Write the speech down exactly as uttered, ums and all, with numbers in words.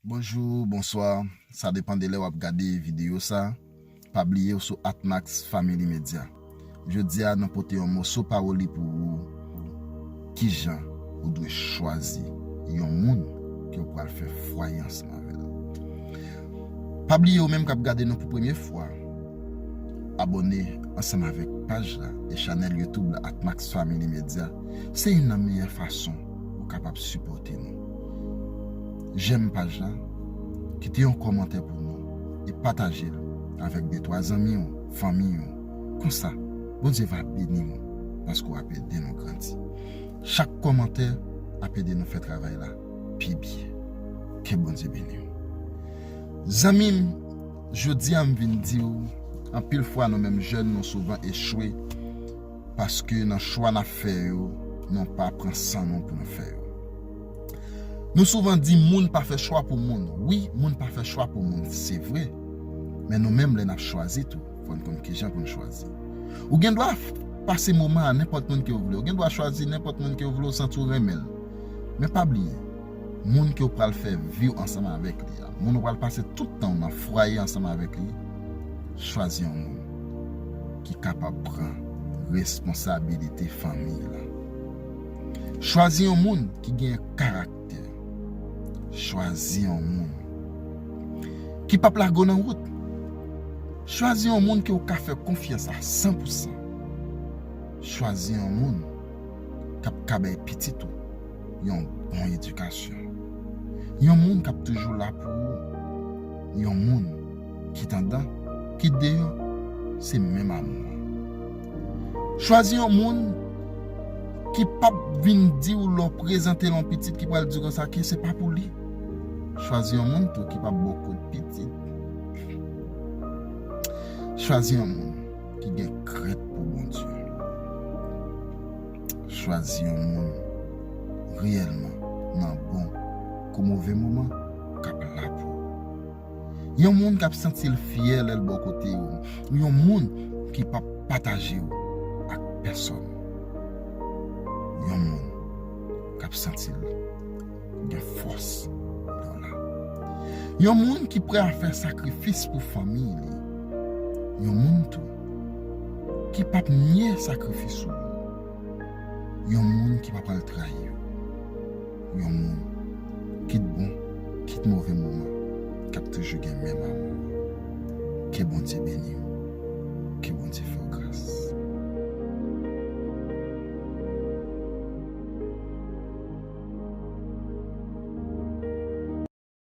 Bonjou, bonswa, sa depann de lè w ap gade videyo sa. Pa bliye w sou Atmax Family Media. Jodi a, nou pote yon moso pawoli pou ou. Kijan ou dwe chwazi yon moun ke w pral fè fwaye ansanm avè l? Pa bliye, ou menm k ap gade nou pou premye fwa, abòne ansanm avèk paj la e chanèl YouTube la, Atmax Family Media. Se youn nan meyè fason ou kapab sipòte nou. Jèm paj la, kite yon kòmantè pou nou e pataje l avèk de twa zanmi w, fanmi w. Konsa, Bondye va beni w paske w ap ede nou grandi. Chak kòmantè ap ede nou fè travay la pi byen. Ke Bondye beni w. Zanmi m, jodi a m vin di w, anpil fwa nou menm jèn, nou souvan echwe paske nan chwa n ap fè yo, nou pa pran san nou pou nou fè yo. Nou souvan di moun pa fè chwa pou moun. Wi, moun pa fè chwa pou moun, se vre. Men nou menm, lè n ap chwazi tou, fò n konn kijan pou n chwazi. Ou gen dwa f-, pase moman a nenpòt moun ke w vle. Ou gen dwa chwazi nenpòt moun ke w vle, w santi w renmen l. Men pa bliye, moun ke w pral fè vi w ansanm avèk li a, moun ou pral pase tout tan w nan fwaye ansanm avèk li, chwazi yon moun ki kapab pran responsabilite fanmi la. Chwazi yon moun ki gen karaktè. Chwazi yon moun ki p ap lage w nan wout. Chwazi yon moun ke w ka fè konfyans a san pou san. Chwazi yon moun k ap ka bay pitit ou yon bon edikasyon. Yon moun k ap toujou la pou ou. Yon moun, kit anndan, kit deyò, se menm amou an. Chwazi yon moun ki p ap vin di w lè w prezante l yon pitit ki pral di w konsa ke se pa pou li. Chwazi yon moun tou ki p ap ba w kout pitit. Chwazi yon moun ki gen krent pou Bondye. Chwazi yon moun reyèlman nan bon kou move moman k ap la pou ou. Yon moun k ap santi l fyè lè l bò kote ou. Yon moun ki p ap pataje ou ak pèsòn. Yon moun k ap santi l gen fòs lè w la. Yon moun ki prè a fè sakrifis pou fanmi li. Yon moun tou ki p ap nye sakrifis ou. Yon moun ki pa pral trayi w. Yon moun, kit bon, kit move moman, k ap toujou gen menm amou. Ke Bondye beni w.